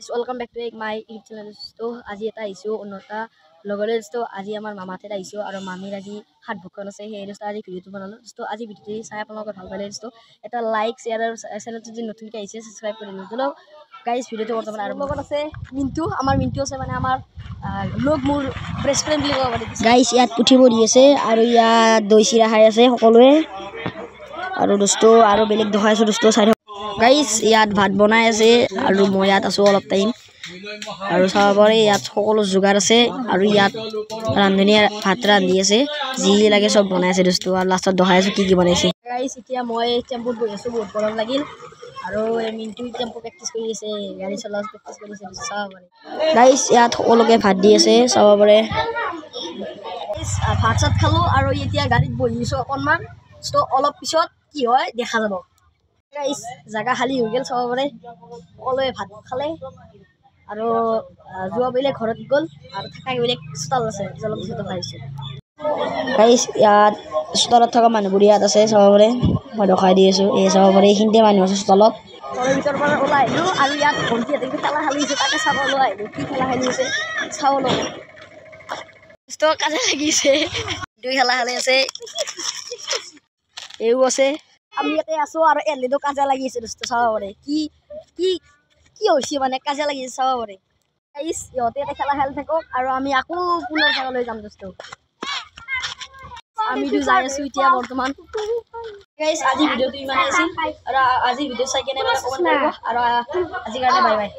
Welcome back to my YouTube channel. দোস্ত, আজি এটা আহিছোঁ অন্য এটা লগতে। দোস্ত, আজি আমাৰ মামাহঁতে আহিছোঁ আৰু মামীৰ আজি সাত ভক্ষণ আছে। সেয়ে দোস্ত, আজি ভিডিঅ'টো বনালোঁ। দোস্ত, আজি ভিডিঅ'টো চাই আপোনালোকে ভাল পালে দোস্ত এটা লাইক, শ্বেয়াৰ আৰু চেনেলটো যদি নতুনকৈ আহিছে ছাবস্ক্ৰাইব কৰি দিব। চলো গাইজ, ভিডিঅ'টো বৰ্তমান আৰু লগত আছে মিণ্টু। আমাৰ মিণ্টু আছে, মানে আমাৰ লগ, মোৰ বেষ্ট ফ্ৰেণ্ড বুলি ক'ব পাৰি। গাইছ, ইয়াত পুঠি পঢ়ি আছে আৰু ইয়াত দৈ চিৰা খাই আছে সকলোৱে। আৰু দোস্ত, আৰু বেলেগ দেখাই আছোঁ দোস্ত, চাই থাকক। গাইছ, ইয়াত ভাত বনাই আছে আৰু মই ইয়াত আছোঁ অলপ টাইম আৰু চাব পাৰে ইয়াত সকলো যোগাৰ আছে। আৰু ইয়াত ৰান্ধনীয়ে ভাত ৰান্ধি আছে, যি লাগে চব বনাই আছে দোস্ত। আৰু লাষ্টত দেখাই আছোঁ কি কি বনাইছে। গাইছ, এতিয়া মই টেম্পুত বহি আছোঁ, বহুত গৰম লাগিল। আৰু এই মিণ্টু টেম্পু প্ৰেক্টিচ কৰি আছে, গাড়ী চলোৱা প্ৰেক্টিচ কৰিছে, চাব পাৰে। গাইছ, ইয়াত সকলোকে ভাত দি আছে, চাব পাৰে। গাইছ, ভাত চাত খালোঁ আৰু এতিয়া গাড়ীত বহিছোঁ অকণমান। ত' অলপ পিছত কি হয় দেখা যাব। গাইছ, জাগা খালী হৈ গ'ল, চাব পাৰে। সকলোৱে ভাত খালে আৰু যোৱা বেলেগ ঘৰত গ'ল আৰু থকা বেলেগ চোতাল আছে, অলপ পিছত দেখাইছোঁ। গাইছ, ইয়াত চোতালত থকা মানুহবোৰ ইয়াত আছে, চাব পাৰে। মই দেখাই দি আছোঁ, এই চাব পাৰে, এইখিনিতে মানুহ আছে চোতালত। ঘৰৰ ভিতৰৰ পৰা ওলাই আহিলোঁ আৰু ইয়াত ভণ্টিহঁতে কিবা খেলা খেলিছে, তাকে চাবলৈ আহিলোঁ। কি খেলা খেলি আছে চাওঁ অলপ। কাজিয়া লাগিছে, দুই খেলা খেলি আছে, এইও আছে। আমি ইয়াতে আছোঁ আৰু এলিতো কাজিয়া লাগি আছে দোস্ত, চাব পাৰে। কি কি কি হৈছে, মানে কাজিয়া লাগিছে, চাব পাৰে। গাইছ, ইহঁতে ইয়াতে খেলা খেলি থাকক আৰু আমি আকৌ পুনৰ জেগালৈ যাম দোস্ত। আমিতো যাই আছো এতিয়া বৰ্তমান। গাইছ, আজি ভিডিঅ'টো ইমানেই আছিল আৰু আজি ভিডিঅ' চাই কেনে মানে কমেণ্ট কৰিব আৰু আজিৰ কাৰণে বাই বাই।